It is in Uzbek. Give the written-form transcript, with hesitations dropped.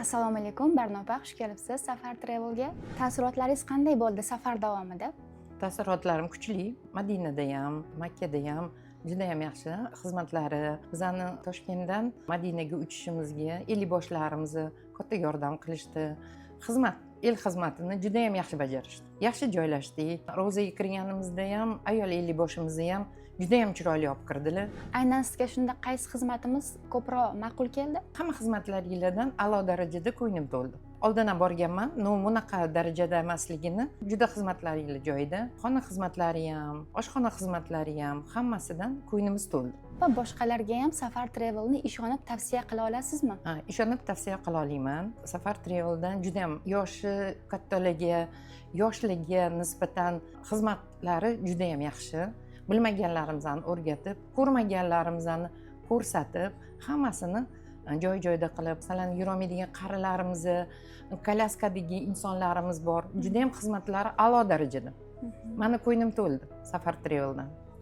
Assalomu alaykum, Barno opa, xush kelibsiz Safar Travelga. Taassurotlaringiz qanday bo'ldi safar davomida? Taassurotlarim kuchli. Madinada ham, Makkada ham judayam yaxshi xizmatlari. Bizani Toshkentdan Madinaga uchishimizga ellikboshlarimizni katta yordam qilishdi. Xizmat, el xizmatini judayam yaxshi bajarishdi, yaxshi joylashdik. Ro'zaga kirganimizda ham ayol ellikboshimizni ham judayam chiroyli olib kirdilar. Aynan sizga shunda qaysi xizmatimiz ko'proq ma'qul keldi? Hamma xizmatlaringlardan a'lo darajada ko'nglim to'ldi. Oldin ham borganman, но bunaqa darajada emasligini. Juda xizmatlaringlar joyida, xona xizmatlari ham, oshxona xizmatlari ham, hammasidan ko'nglimiz to'ldi. Va boshqalarga ham Safar Travelni ishonib tavsiya qila olasizmi? Ha, ishonib tavsiya qila olaman. Safar Traveldan judayam yoshi kattalarga, yoshlarga nisbatan xizmatlari judayam yaxshi. Bilmaganlarimizni o'rgatib, ko'rmaganlarimizni ko'rsatib, hammasini joy joyida qilib, masalan, yurolmaydigan qarilarimizni, kolyaskadagi insonlarimiz bor, judayam xizmatlari a'lo darajada. Mani ko'nglim to'ldi Safar Traveldan.